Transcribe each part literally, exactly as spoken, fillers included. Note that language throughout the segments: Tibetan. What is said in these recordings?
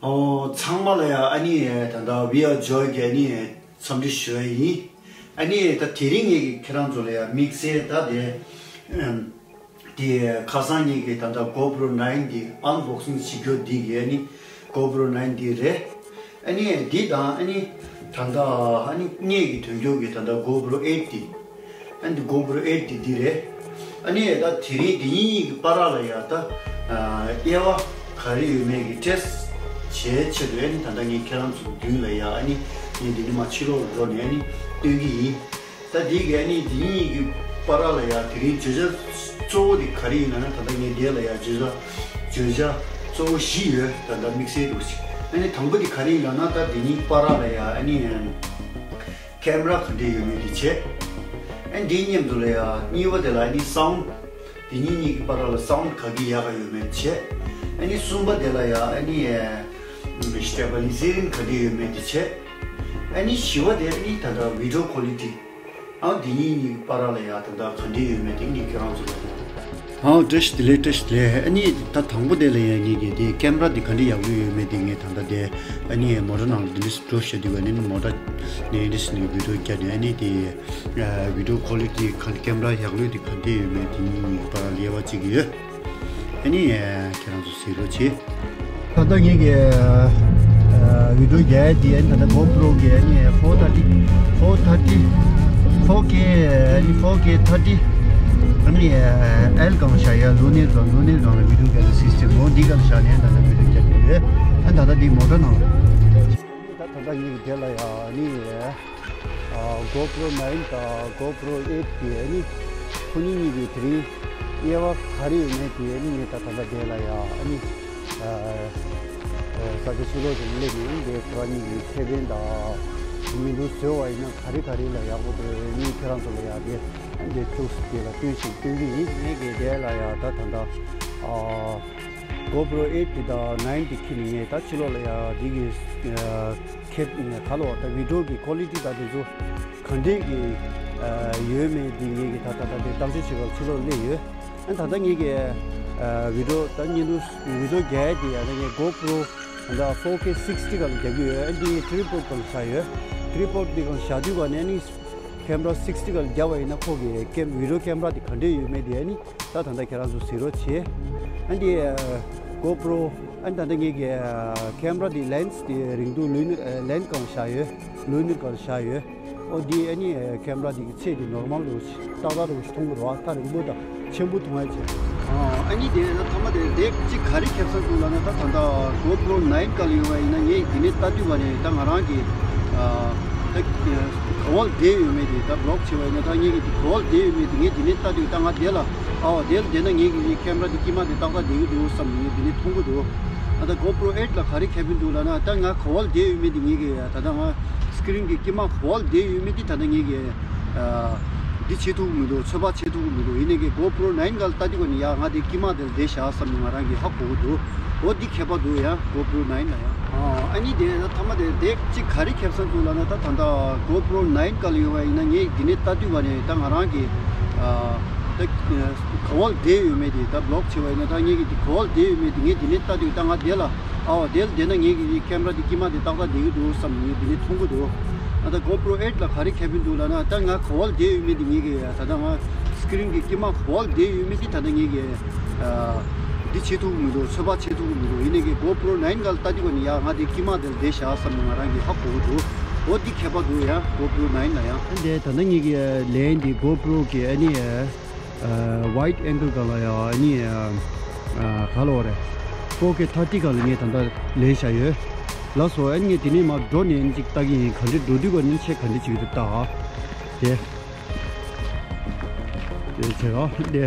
ཨོ། ཚང་མ་ལ་ཡ་ཨ་ནི་ད་ལྟ་We Are Joy གི་ཨ་ནི་འཚམས་འདྲི་ཞུ་ཡ་ཡིན། ཨ་ནི་ད་དེ་རིང་ངེད་ཀྱིས་ཁྱེད་རང་ཚོ་ལ་ཡ་དམིགས་བསལ་ད་དེ་ཨམ། དེ་ཁ་སང་ངེད་ཀྱིས་ད་ལྟ་GoPro nine འདི་unboxing བྱེད་རྒྱུ་འདི་གི་ཨ་ནི་GoPro nine འདི་རེད། ཨ་ནི་འདི་དང་ཨ་ནི་ད་ལྟ་ཨ་ནི་ངེད་ཀྱི་དོན་གྱུར་གྱི་ད་ལྟ་GoPro eight འདི། ཨ་ནི་GoPro eight འདི་འདི་རེད། ཨ་ནི་ད་དེ་རིང་འདི་གཉིས་ཀྱི་བར་ལ་ཡ་ད་དབྱེ་བ་ག་རེ་ཡོད་མེད་ཀྱི་ཊེ་སི་ཊི་བྱེད་ཆེད་དུ་ཨ་ནི་ད་ལྟ་ངས་ཁྱེད་རང་ཚོ་མདུན་ལ་ཡ་ཨ་ནི་ངས་འདི་ནས་མར་ཕྱི་ལོགས་ལ་འགྲོ་ནས་ཨ་ནི་སྟོན་གྱི་ཡིན། ད་འདི་ག་ནི་འདི་གཉིས་ཀྱི་བར་ལ་ཡ་དེ་རིང་བརྗོད་བྱ་གཙོ་བོ་དེ་ག་རེ་ཡིན་ལབ་ན། ད་ལྟ་ངས་འདི་ལ་ཡ་བརྗོད་བྱ་བརྗོད་བྱ་གཙོ་བོ་བཞི་ཡོད། ད་ལྟ་དམིགས་བསལ་དུ་ཞིག་ཨ་ནི་དང་པོ་དེ་ག་རེ་ཡིན་ལབ་ན། ད་འདི་གཉིས་བར་ལ་ཡ་ཨ་ནི་ཁེམ་ར་ག་འདྲས་ཡོད་མེད་དེ་བྱས། ཨ་ནི་འདིའི་མཉམ་དུ་ལ་ཡ་གཉིས་པ་དེ་ལ་ཨ་ནི་སའུན་ཌི། འདི་གཉིས་གཉིས་ཀྱི་བར་ལ་སའུན་ཌི་ག་གི་ཡག་ག་ཡོད་མེད་བྱས། ཨ་ནི་གསུམ་པ་དེ་ལ་ཡ་ཨ་ནི་སི་ཊེ་བི་ལི་ཛེ་ཤན་ག་འདྲས་ཡོད་མེད་དེ་བྱས། ཨ་ནི་བཞི་པ་དེ་ཨ་ནི་ད་ལྟ་བི་ཌི་ཡོ་ཀོ་ལི་ཊི། ཨ། འདི་གཉིས་གཉིས་ཀྱི་བར་ལ་ཡ་ད་ལྟ་ག་འདྲས་ཡོད་མེད་དེ་ངས་ཁྱེད་རང་ཚོ་ལ་ཡ། ཨ། བཀྲ་ཤིས་བདེ་ལེགས། བཀྲ་ཤིས་བདེ་ལེགས། ཨ་ནི་ད་དང་པོ་དེ་ལ་ཡ་ངེད་ཀྱིས་དེ་ཁེམ་ར་དེ་ག་འདྲས་ཡག་པོ་ཡོད་མེད་དེ་ངས་ད་ལྟ་དེ་ཨ་ནི་མོ་ཊ་ནང་ལ་འདི་འདྲས་འགྲོ་བཤད་དུས་ག་ནས་མོ་ཊ་ནས་འདི་འདྲས་ནས་བི་ཌི་ཡོ་བརྒྱབ་ནས། ཨ་ནི་དེ་བི་ཌི་ཡོ་ཀོ་ལི་ཊི་ག་ཁེམ་ར་ཡག་ལོས་དེ་ག་འདྲས་ཡོད་མེད་དེ་གཉིས་གཉིས་ཀྱི་བར་ལ་དབྱེ་བ་གཅིག་ཡོད། ཨ་ནི་ཁྱེད་རང་ཚོ་གཟིགས་རོགས་བྱེད། ད་ལྟ་ངེད་ཀྱི་ཨ་བི་ཌི་ཡོ་རྒྱག་ཡ་དེ་ཨ་ནི་ད་ལྟ་གོ་པྲོ་གི་ཨ་ནི་ཕོར་ཐར་ཊི། ཕོར་ཐར་ཊི། ཕོར་ཀེ། ཨ་ནི་ཕོར་ཀེ་ཐར་ཊི། ཨ་ནི་ཨེལ་སྒང་བཞག་ཡ། ལུ་ནེར་སྒང་། ལུ་ནེར་སྒང་ལ་བི་ཌི་ཡོ་རྒྱག་ཡ་སི་སི་ཊེམ་འོ་འདི་སྒང་བཞག་ནས་ད་ལྟ་བི་ཌི་ཡོ་རྒྱག་གི་ཡོད། ཨ་ད་ལྟ་འདི་མོ་ཊ་ནང་། ད་ད་ལྟ་ངེད་ཀྱི་དེ་ལ་ཡ་ཨ་ནི། ཨ། གོ་པྲོ་ནའིན་དང་གོ་པྲོ་ཨེཊ་གི་ཨ་ནི་ཁོ་གཉིས་གཉིས་ཀྱི་དེ་རིང་དབྱེ་བ་ག་རེ་ཡོད་མེད་དེ་ཨ་ནི་ངས་ད་ད་ལྟ་དེ་ལ་ཡ་ཨ་ནི། ཨ། ས་ཆ་ཕྱི་ལོགས་སུ་སླེབས་ནས་དེ་ཁོ་རང་གཉིས་ཀྱི་ཁེ་ཕན་དང་མི་འདུག་བཟོས་པ་ཡིན་ན་ག་རེ་ག་རེ་ལ་ཡག་པོ་འདུག་ཨ་ནི་ཁྱེད་རང་ཚོ་ལ་ཡ་དེ་དེ་ཅུག་སི་དེ་ལ་སྟོན་ཞིག་སྟོན་གྱི་ཡིན། ངས་གི་དེ་ལ་ཡ་ད་ད་ལྟ། ཨ། གོ་པྲོ་ཨེཊ་དེ་དང་ནའིན་དེ་ཁྱེར་ནས་ངས་ད་ཕྱི་ལོགས་ལ་ཡ་འདི་གི་ཨ་ཁེབ་ག་ལ་བ་ད་བི་ཌི་ཡོ་གི་ཀོ་ལི་ཊི་དང་དེ་ཚོ་ག་འདྲས་ཀྱི་ཨ་ཡོད་མེད་འདི་ངས་ཀྱི་ད་ད་ད་དེ་བརྟག་དཔྱད་བྱེད་པར་ཕྱི་ལོགས་སླེབས་ཡོད། ཨ་ད་ལྟ་ངས་ཀྱི་ཨ་བི་ཌི་ཡོ་ད་བརྙན་ཐུང་བི་ཌི་ཡོ་རྒྱག་ཡ་དེ་ཡ་ད་ངས་གོ་པྲོ་ད་ལྟ་ཕོར་ཀེ་སིག་སི་ཊི་སྒང་ལ་རྒྱག་གི་ཡོད། ཨ་འདི་ངས་ཊི་རི་པོཌ་སྒང་ལ་བཞག་ཡོད། ཊི་རི་པོཌ་འདི་སྒང་ལ་བཞག་དུས་ག་ནས་ཨ་ནི་ཁེམ་ར་སིག་སི་ཊི་སྒང་ལ་བརྒྱབ་པ་ཡིན་ན་ཁོ་གི་ཀེམ་བི་ཌི་ཡོ་ཀེམ་ར་དེ་ག་འདྲས་ཡོད་མེད་དེ་ཨ་ནི། ད་ད་ལྟ་ཁྱེད་རང་ཚོ་གཟིགས་རོགས་བྱེད། ཨ་འདི་གོ་པྲོ། ཨ་ད་ལྟ་ངེད་ཀྱི་ཁེམ་ར་འདི་ལེན་སི་དེ་རིང་ཐུང་ལུས་ནི་ལེན་སི་སྒང་བཞག་ཡོད། ལུས་ནི་སྒང་བཞག་ཡོད། ཨོ་འདི་ཨ་ནི་ཁེམ་ར་འདི་གི་ཚད་དེ་ནོར་མལ་རུ་ཏག་ཏག་རུ་མཐོང་གི་རེད་བ། ཐག་རིང་པོ་དང་ཆེན་པོ་མཐོང་ཡ་བྱེད། ཨ་ནི་དེ་ད་ཐ་མ་དེ་དེ་གཅིག་ག་རེ་ཁེབས་ས་འདུག་ལབ་ན། ད་ད་ལྟ་གོ་པྲོ་ནའིན་སྒང་ལ་ཡོད་པ་ཡིན་ན་ངས་འདི་ནས་ལྟ་དུས་ག་ནས་ད་ང་རང་གི་ཨ་ད་ག་བ་ལ་བསྡད་ཡོད་མེད་དེ་ད་བི་ལོག་བྱས་པ་ཡིན་ན་ད་ངས་ཀྱི་ག་བ་ལ་བསྡད་ཡོད་མེད་དེ་ངས་འདི་ནས་ལྟ་དུས་ད་ང་དེ་ལ། ཨའོ། དེ་ལ་བསྡད་ན་ངེད་ཀྱི་ཁེམ་ར་དེ་དཀྱིལ་མ་དེ་ཏག་ཏག་བསྡད་ཀྱི་འདུག་བསམ་ནས་ངས་འདི་ནས་མཐོང་གི་འདུག་ཨ་ད་གོ་པྲོ་ཨེཊ་ལ་ག་རེ་ཁེ་ཕན་འདུག་ལབ་ན། ད་ང་ག་བ་ལ་བསྡད་ཡོད་མེད་དེ་ངེད་ཀྱི་ད་ལྟ་ང་སི་ཀི་རིན་གྱི་དཀྱིལ་མ་ག་བ་ལ་བསྡད་ཡོད་མེད་དེ་ད་ལྟ་ངེད་ཀྱི་ཨ་འདི་བྱེད་ཐུབ་ཀྱི་མི་འདུག་ཚོད་དཔག་བྱེད་ཐུབ་ཀྱི་མི་འདུག་ཡིན་ནའི་གི་གོ་པྲོ་ནའིན་སྒང་ལ་ལྟ་དུས་ག་ནས་ཡ་ང་དེ་དཀྱིལ་མ་དེ་ལ་བསྡད་བཞག་བསམ་ནས་ང་རང་གིས་ཧ་གོ་གི་འདུག་འོ་འདི་ཁྱད་པར་འདུག་ཡ་གོ་པྲོ་ནའིན་ལ་ཡ། ཨ་ནི་དེ་ད་ཐ་མ་དེ་དེ་གཅིག་ག་རེ་ཁེབས་ས་འདུག་ལབ་ན། ད་ད་ལྟ་གོ་པྲོ་ནའིན་སྒང་ལ་ཡོད་པ་ཡིན་ན་ངས་འདི་ནས་ལྟ་དུས་ག་ནས་ད་ང་རང་གི་ཨ་ད་ག་བ་ལ་བསྡད་ཡོད་མེད་དེ་ད་བི་ལོག་བྱས་པ་ཡིན་ན་ད་ངས་ཀྱི་དེ་ག་བ་ལ་བསྡད་ཡོད་མེད་དེ་ངས་འདི་ནས་ལྟ་དུས་ད་ང་དེ་ལ། ཨའོ། དེ་ལ་བསྡད་ན་ངེད་ཀྱི་ཁེམ་ར་དེ་དཀྱིལ་མ་དེ་ཏག་ཏག་བསྡད་ཀྱི་འདུག་བསམ་ནས་ངས་འདི་ནས་མཐོང་གི་འདུག་ཨ་ད་གོ་པྲོ་ཨེཊ་ལ་ག་རེ་ཁེ་ཕན་འདུག་ལབ་ན། ད་ང་ག་བ་ལ་བསྡད་ཡོད་མེད་དེ་ངེད་ཀྱི་ད་ལྟ་ང་སི་ཀི་རིན་གྱི་དཀྱིལ་མ་ག་བ་ལ་བསྡད་ཡོད་མེད་དེ་ད་ལྟ་ངེད་ཀྱི་ཨ་འདི་བྱེད་ཐུབ་ཀྱི་མི་འདུག་ཚོད་དཔག་བྱེད་ཐུབ་ཀྱི་མི་འདུག་ཡིན་ནའི་གི་གོ་པྲོ་ནའིན་སྒང་ལ་ལྟ་དུས་ག་ནས་ཡ་ང་དེ་དཀྱིལ་མ་དེ་ལ་བསྡད་བཞག་བསམ་ནས་ང་རང་གིས་ཧ་གོ་གི་འདུག་འོ་འདི་ཁྱད་པར་འདུག་ཡ་གོ་པྲོ་ནའིན་ལ་ཡ། འདི་ད་ལྟ་ངེད་ཀྱི་ལན་འདི་གོ་པྲོ་གི་ཨ་ནི་ཨ་ཝའིཌ་ཨེང་གལ་སྒང་ལ་ཡ་ཨ་ནི་ཨ་ག་ལ་བ་རེད། ཕོར་ཀེ་ཐར་ཊི་སྒང་ལ་ངས་ད་ལྟ་ལེན་བཞག་ཡོད། ལགས་སོ། ཨ་ནི་ངས་དེ་ནས་མར་འགྲོ་ནས་ཨ་ནི་ཅིག་ལྟ་གི་ཡིན། ག་འདྲས་འགྲོ་དུས་ག་ནས་ཆེ་ག་འདྲས་ཅིག་རེད་ལྟ་ཨ། དེ་དེ་བྱས་རོགས་དེ།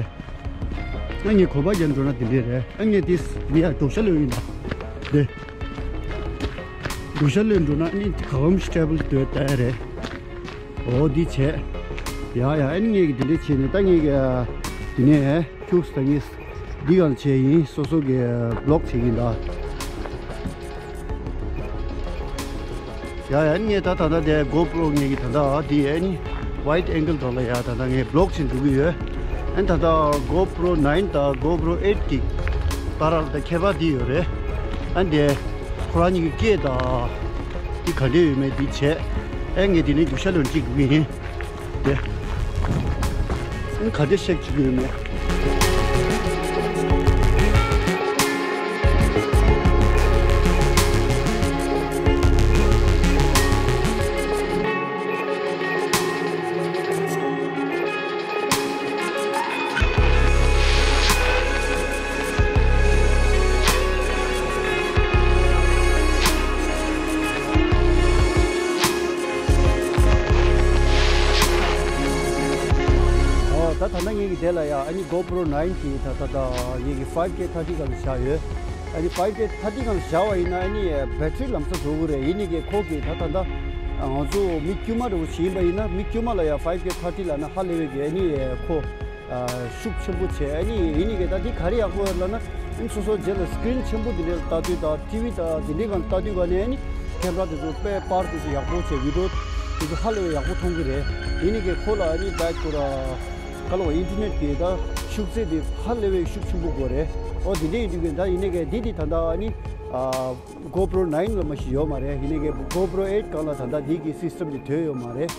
ཨ་ངས་གོམ་པ་རྒྱག་འགྲོ་ན་དེ་འདྲས་རེད། ཨ་ངས་དེ་མི་ཡ་དུག་ཤ་ལོས་ཡིན་ད། དེ་དུག་ཤ་ལོས་འགྲོ་ན་ཨ་ནི་ག་བམ་སི་ཊེ་བལ་དུ་ལྟ་ཡ་རེད། འོ་འདི་བྱས། ཡ་ཡ། ཨ་ནི་ངས་ཀྱི་འདི་འདྲས་བྱས་ནས་ད་ངས་ཀྱི་འདི་ནས་ཁྱུགས་ད་ངས་འདི་གང་བྱས་ཡིན། སོ་སོ་གི་བི་ལོག་བྱེད་ཀྱི་ཡིན་ད། ཡ་ཡ། ཨ་ནི་ངས་ད་ད་ད་དེ་གོ་པྲོ་ངས་ཀྱི་ད་ད་འདི་ཨ་ནི་ཝའིཌ་ཨེང་གལ་ཐོག་ལ་ཡ་ད་ད་ངས་བི་ལོག་བྱེད་འགྲོ་གི་ཡོད། ཨ་ནི་ད་ད་གོ་པྲོ་ནའིན་དང་གོ་པྲོ་ཨེཊ་གི་བར་ལ་ད་ཁྱད་པར་འདི་ཡོད་རེད། ཨ་ནི་དེ་ ཁོ་རང་གཉིས་ཀྱི་སྐད་དང་། འདི་ག་འདྲས་ཡོད་མེད་འདི་བྱས། ཨེ་ངས་འདི་ནས་རྒྱུག་ཤར་ལོན་ཅིག་དགོས་ཡིན། དེ། ཨེ་ག་འདྲས་ཤེག་བྱེད་ཀྱི་ཡོད་མེད། ཨོ་ད་ད་ལྟ་ངེད་ཀྱི་དེ་ལ་ཡ་ཨ་ནི་GoPro nine གི་ད་ད་ད་ངེད་ཀྱི་five K thirty སྒང་ལ་བཞག་ཡོད། ཨ་ནི་five K thirty སྒང་ལ་བཞག་པ་ཡིན་ན་ཨ་ནི་battery ལམ་སང་རྫོགས་ཀྱི་རེད། ཡིན་ནི་གི་ཁོ་གི་ད་ད་ད་ང་ཚོ་མི་དཀྱུས་མ་འདྲ་བོ་ཞིག་ཡིན་པ་ཡིན་ན་མི་དཀྱུས་མ་ལ་ཡ་five K thirty ལབ་ན་ཧ་ལས་པའི་གི་ཨ་ནི་ཁོ་ཤུགས་ཆེན་པོ་བྱས། ཨ་ནི་ཡིན་ནི་གི་ད་འདི་ག་རེ་ཡག་པོ་ཡོད་ལབ་ན། ཨ་ནི་སོ་སོ་རྗེས་ལ་screen ཆེན་པོ་འདི་འདྲའི་ལ་ལྟ་དུས་དང་TV དང་འདི་འདྲའི་སྒང་ལ་ལྟ་དུས་ག་ནས་ཨ་ནི་camera དེ་ཚོ་དཔེ་པར་དེ་ཚོ་ཡག་པོ་བྱས། video དེ་ཚོ་ཧ་ལས་པའི་ཡག་པོ་མཐོང་གི་རེད། ཡིན་ནི་གི་ཁོ་ལ་ཨ་ནི་ད་ཁོ་ར་ག་ལ་བ་internet གི་ད་ཤུགས་ཚད་དེ་ཧ་ལས་པའི་ཤུགས་ཆེན་པོ་དགོས་རེད། ཨོ་དེ་འདྲའི་ཡིན་དུས་གི་ད་ཡིན་ནི་གི་འདི་དེ་ད་ད་ཨ་ནི་GoPro nine ལ་མ་ཞིག་ཡོད་མ་རེད། ཡིན་ནི་གི་GoPro eight སྒང་ལ་ད་ད་འདི་གི་system དེ་ཐོན་ཡོད་མ་རེད།